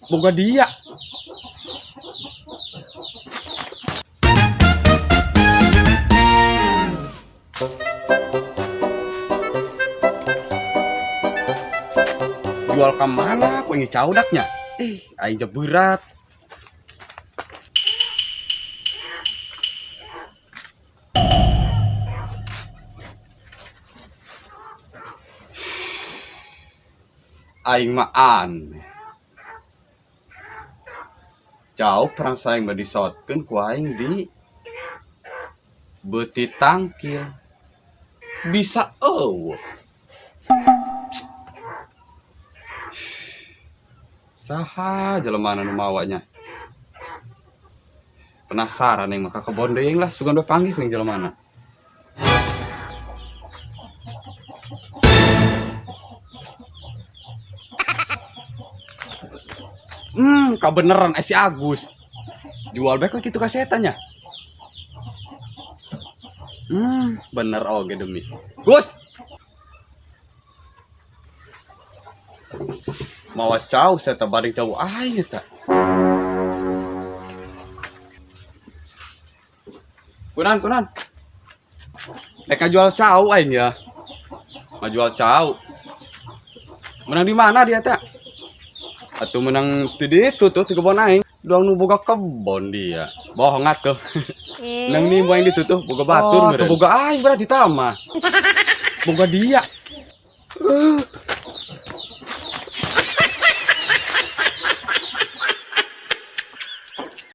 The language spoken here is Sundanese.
Boga dia. Jual ke mana kok ini caudaknya? Eh, aing je berat. Aing mah aneh. Jauh perang saing mah disotkeun ku aing di beuti tangkil. Bisa eueuh. Saha jelema nu mawanya? Penasaran aing mah ka kebon deui lah, sugan we panggih ning jelemana. Kabeneran si Agus. Jual baik we kitu ka setannya. Bener oge demi. Gus. Mawa cau saya baring cau aing eta. Kunan, kunan. Rek ngajual cau aing ya. Ngajual cau. Menang di mana dia teh? Atuh menang ti ditu tuh ti kebon aing. Doang nu boga kebon dia. Bohong atuh. Nang nimbu aing ditu tuh boga batur. Oh, tuh boga aing berarti tama. Boga dia.